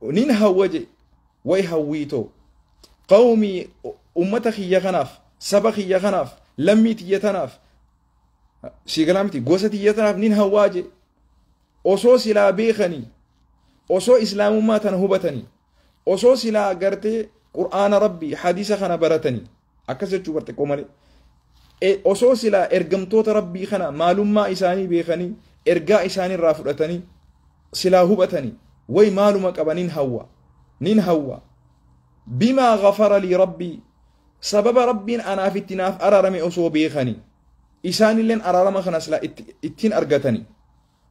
نين هوجي وي هويتو قومي أمتك يا غناف سبخ يا غناف لميت يا تناف سيغلامتي غوستي يا تناف نين هواجي osoo silaa beekanii osoo islaamummaa tana hubatanii osoo silaa gartee qur'aana rabbii hadiisa kana baratanii akkas jechuu barte qoo malee osoo silaa ergamtoota rabbii kana maalummaa isaanii beekanii ergaa isaanii irraa fudhatanii silaa hubatanii way maaluma qabaniin hawwa nin hawwa bimaa ghafara lii rabbii sababa rabbiin anaaf itti naaf araarame osoo beekanii isaanilleen araarama kana silaa ittiin argatanii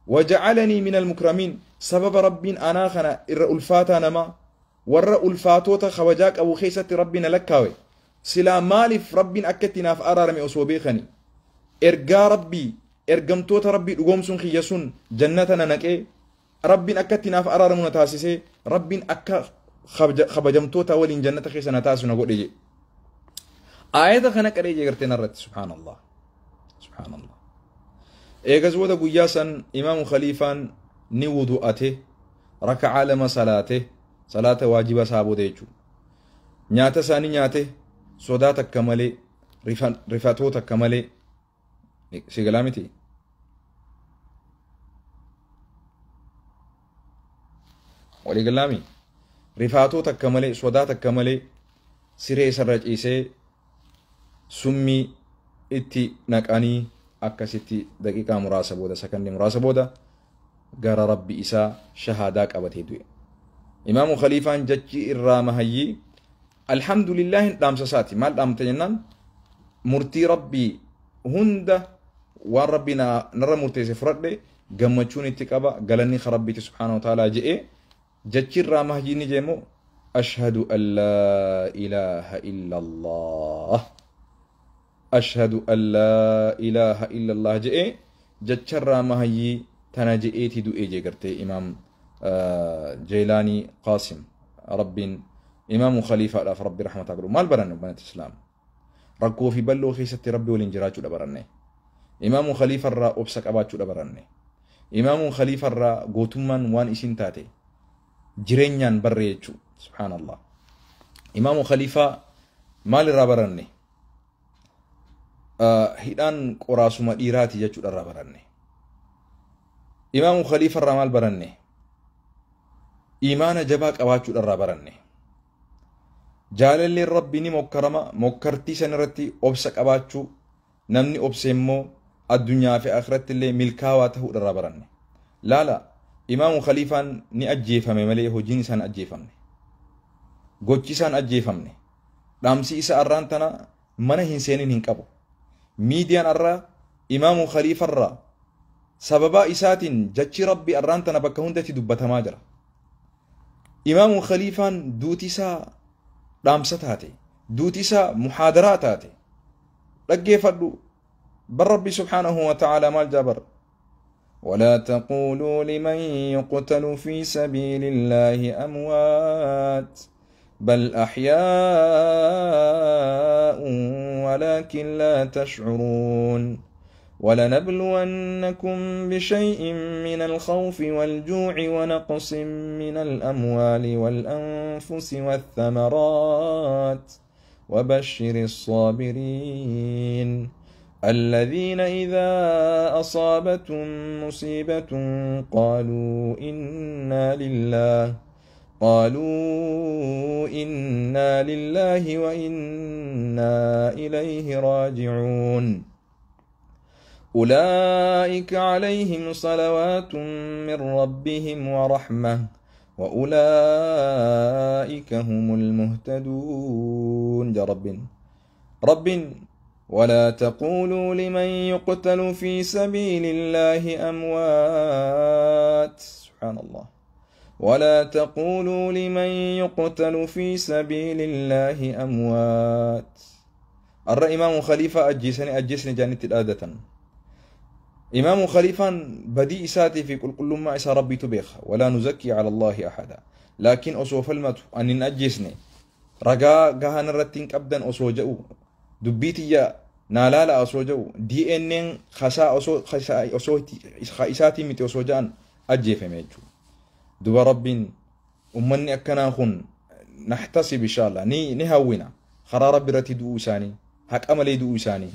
وجعلني من المكرمين سبب ربين أنا خنا إر ألفاتا نما ور ألفاتوتا خواجاك أبو خيسة ربنا لكاوي سلا مالف ربين أكتنا في أرارمي أسوبيخني إرجا ربي إرجمتوتا ربي لقومسون خيسون جنتنا نكي ربين أكتنا في أرارمنا تاسسي ربين أكا خبجمتوتا ولين جنة خيسنا تاسونا قول إيجي آية خنا كريجي قرتنا الرد سبحان الله سبحان الله. Eegas booda guyyaa san imaamu khaliifaan ni wudu'ate raka'aa lama salaate salaata waajiba isaa booda jechuudha. Nyaata isaanii nyaate sodaa takka malee rifatoo takka malee si galaa miti. Walii galaami rifatoo takka malee sodaa takka malee siree isarra ciisee summii itti naqanii akkasitti daqiiqaa muraasa booda sakandii muraasa booda gara rabbi isaa shahaadaa qabatee du'e. Imaamu Khaliifaan jechi irraa mahayyii alhamdulillaahin dhaamsa isaati. Maal dhaamte jennaan murtii rabbii hunda waan rabbii narra murteesse fudhadhe gammachuun itti qaba galanni rabbiiti subhaanahu wa ta'aalaa je'ee jechi irraa mahayyii ni jeemo ashhadu an laa ilaaha illa Allah. أشهد أن لا إله إلا الله جئ جتشرى مهي تناجئتي دو إيجي قرتي إمام جيلاني قاسم رب إمام خليفة ألاف ربي رحمة الله مال برن بنات الإسلام ركو في بلو خيستي ربي والإنجراج برني إمام خليفة الرا أبسك أباتشو برني إمام خليفة الرا قوتمان وان إسين تاتي جرينيان بريتشو سبحان الله. إمام خليفة مال را برني hidhaan qoraasuma dhiiraati jechuudha irraa baranne. Imaamu Khaliifa irraa maal baranne? Imaana jabaa qabaachuudha irraa baranne. Jaalalleen rabbii ni mokkarama mokkartii san irratti obsa qabaachuu namni obse immoo addunyaa fi akhiratti illee milkaawaa ta'uudha irraa baranne. Laala Imaamu Khaliifaan ni ajjeefame malee hojiin isaan ajjeefamne. Gochi isaan ajjeefamne. Dhaamsi isa arraan tana mana hin seenin hin qabu. Miidiyaan irraa imaamu khaliifa irraa Sababa isaatiin jechi Rabbi arraan tana bakka hundatti dubbatamaa jira. Imaamu Khaliifaan duuti isaa dhaamsa taate, duuti isaa muhaadaraa taate. Dhaggeeffadhu bar Rabbi subhaanahu wa ta'ala maal jaabar. ولا تقولوا لمن يقتل في سبيل الله أموات بل أحياء ولكن لا تشعرون ولنبلونكم بشيء من الخوف والجوع ونقص من الأموال والأنفس والثمرات وبشر الصابرين الذين إذا أصابتهم مصيبة قالوا إنا لله وإنا إليه راجعون أولئك عليهم صلوات من ربهم ورحمة وأولئك هم المهتدون. يا رب ولا تقولوا لمن يقتل في سبيل الله أموات. سبحان الله. ولا تقولوا لمن يقتل في سبيل الله أموات. الرأي إمام خليفة أجيسني جانت الآدة. إمام خليفة بدي إساتي في كل ما إسا ربي تبيخ ولا نزكي على الله أحدا، لكن أصو فلمت أن أجيسني رجاء جهان الرتين أبدا أصو جاءوا دبيتي نالالا أصو جاءوا دي إن خسا أصو خسا أصو خائساتي متي أصو جان أجي في ميجو دبا رب أمني أكنا خن نحتسب إن شاء الله ني نهونا خرا ربي رتي دوساني هك أملي دوساني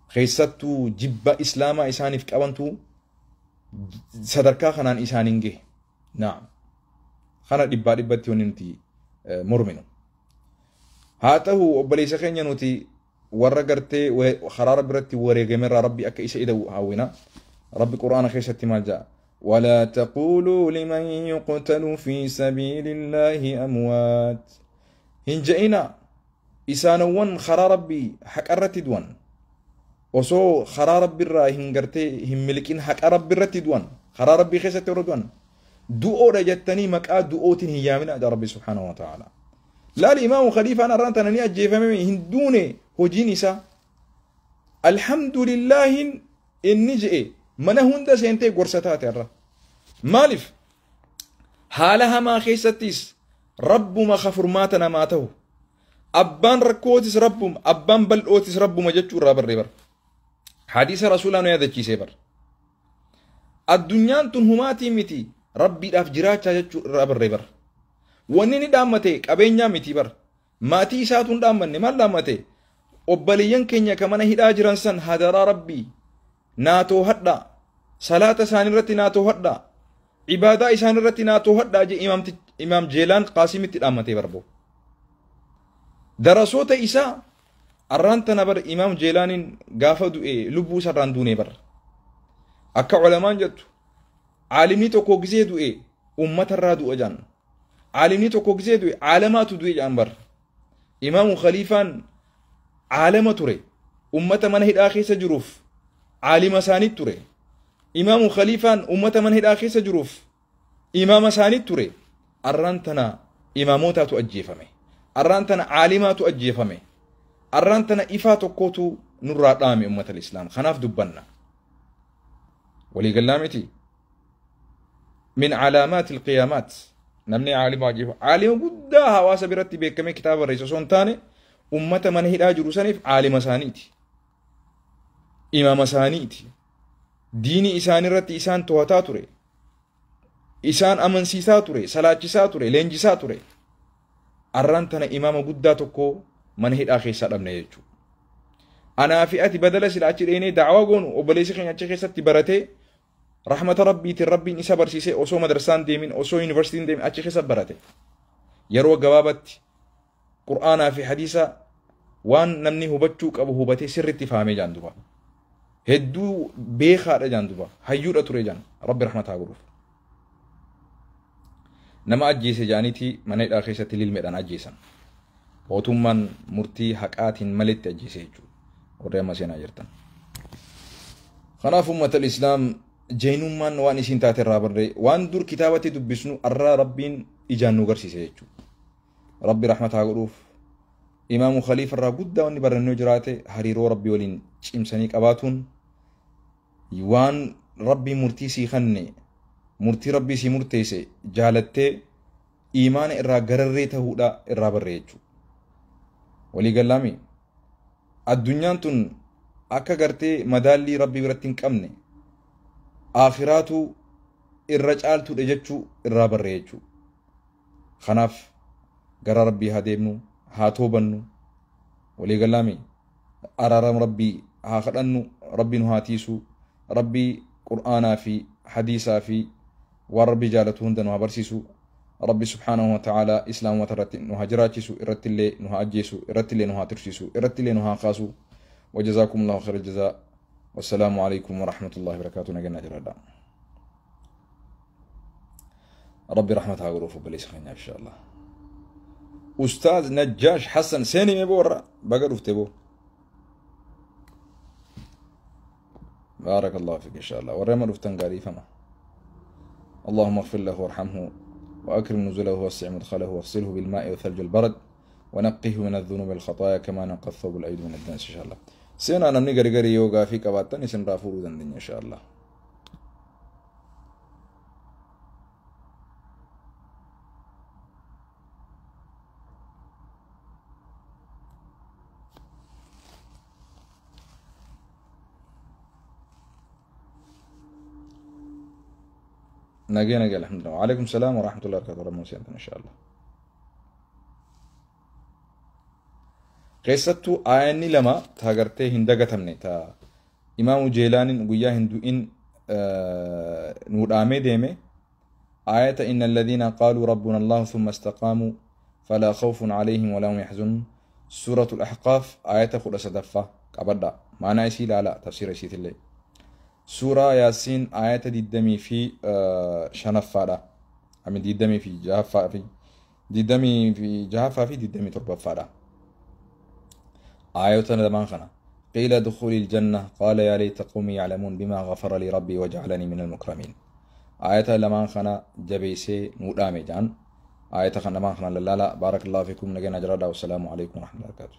خيستو جب إسلاما إساني في كأونتو صدركا خنان إسانينجي. نعم خنا دبا دبا تيوننتي مرمنو هاته أبليس خين ينوتي ورقرتي وخرار برتي وريغمر ربي أك إسا إدو هاونا ربي قرآن خيستي ما جاء ولا تقولوا لمن يقتل في سبيل الله أموات هنجئنا إسانوان خرار ربي حق الرتدوان osoo karaa rabbiirraa hin gartee hin miliqin haqa rabbiirratti du'an karaa rabbii keessatti warra du'an du'oodha jettanii maqaa du'ootiin hin yaamina jedha rabbi subhaanahu wa ta'ala. Laali imaamu khaliifaan arraan tana ni ajjeefame hin duune hojiin isaa alhamdulillaahin inni je'e mana hunda seentee gorsa taate irra. Maaliif haala hamaa keessattis rabbuma kafurmaata namaa ta'u abbaan rakkootis rabbuma abbaan bal'ootis rabbuma jechuu irraa barree bara. حديث رسول الله يا سيبر الدنيا تنهماتي متي ربي داف جراتا ربر ربر ونني دامتي قبينيا متي بر ماتي ساتون دامني ما دامتي وبليان كينيا كمان هدا جران سن هدرا ربي ناتو هدا صلاة سانرتي ناتو هدا عبادة سانرتي ناتو هدا جي إمام جيلان قاسم تدامتي بربو درسوت إسا أرانتنا بر إمام جيلان قافة دوئي لبو سران دوني بر أكا علمان جتو عالمني توكو غزي دوئي أمة الرادو أجان عالمني توكو غزي دوئي عالمات دوئي جان بر إمام خليفان عالم توري أمة من هي آخي سجروف عالم ساني توري إمام خليفان أمة من هي آخي سجروف إمام ساني توري أرانتنا إماموتا تؤجيفمي أرانتنا عالمات تؤجيفمي أرانتنا إفا تقوتو نرى دامي أمة الإسلام خناف دبنا ولي قلامتي من علامات القيامات نمني عالم عجيب عالم قدها واسبرتي بكم كتاب الرئيس سونتاني أمة من هي أجر سنف عالم سانيتي إمام سانيتي ديني إسان رتي إسان تواتاتوري إسان أمن سيساتوري سلاة ساتوري لينجي ساتوري أرانتنا إمام قدها تقو من هي آخر سلام نيجو أنا في أتي بدل سلا أشريني دعوة جون وبليس خين أشخي ست برته رحمة ربي تربي نسا برسيسة أسو مدرسان ديمين أسو يونيفرسيتي ديمين أشخي ست برته يروى جوابت قرآن في حديثة وان نمني هو بتشوك أبو هو بتي سر اتفاهمي جاندوبا هدو بيخار جاندوبا هيور أتوري جان ربي رحمتها غروف نما أجيس جانيتي من هي آخر ست للميدان أجيسان mootummaan murtii haqaatiin malitti ajjeese jechuudha. Warri amma seenaa jirtan. Kanaaf ummata islaam jeenummaan waan isiin taate irraa barree waan dur kitaabatti dubbisnu arraa rabbiin ijaan nu garsiise jechuudha. Rabbi rahmata haa godhuuf. Imaamu Khaliifa irraa guddaa wanni barannoo jiraate hariiroo rabbii waliin cimsanii qabaatuun waan rabbii murtii sii kanne murtii rabbii sii murteesse jaalattee iimaana irraa gararree ta'uudha irraa barree jechuudha. Walii gallaami addunyaan tun akka gartee madaallii rabbii biratti hin qabne aakhiraatu irra caaltuudha jechuu irraa barree jechuudha. Kanaaf gara rabbii haa deemnu haa toobannu walii gallaami araarama rabbii haa kadhannu rabbii nu haa tiisu rabbii qur'aanaa fi hadiisaa fi waan rabbii jaalatu hunda nu haa barsiisu rabbi subhaanahu wa ta'aalaa islaamumata irratti nu haa jiraachisu irratti illee nu haa ajjeesu irratti illee nu haa tursiisu irratti illee nu haa kaasu وجزاكم الله خير الجزاء والسلام عليكم ورحمة الله وبركاته. نجنا جرادا ربي رحمتها غروف بليس خينا إن شاء الله. أستاذ نجاش حسن سيني مبورة بقى رفتبو بارك الله فيك إن شاء الله ورما رفتن قاري فما. اللهم اغفر له وارحمه وأكرم نزله ووسع مدخله واغسله بالماء والثلج والبرد ونقه من الذنوب والخطايا كما نقى الثوب الأبيض من الدنس إن شاء الله. سينا نمني غري غري يوغا في كباتن سن رافورو دندن إن شاء الله. نجي نجي الحمد لله. وعليكم السلام ورحمة الله وبركاته. ربنا إن شاء الله. Keessattuu aayanni lama taa gartee hin dagatamne taa Imaamu Jeelaaniin guyyaa hin du'in nuu dhaamee deeme aayata inna alladhiina qaaluu rabbuna allahu thumma istaqaamuu falaa khawfun alayhim walaa hum yaxzanun suuratul ahqaaf aayata 13ffaa qabadha maanaa isii ilaala tafsiira isiitillee suuraa yaasiin aayata 25ffaadha amin 26ffaa fi 26ffaa fi 27ffaadha. آية لمن خنا قيل ادخلي الجنة قال يا ليت قومي يعلمون بما غفر لي ربي وجعلني من المكرمين. آية لمن خنا جبيسي نودامي جان آية خنا لمن خنا لا لا. بارك الله فيكم نجينا جرادا والسلام عليكم ورحمة الله وبركاته.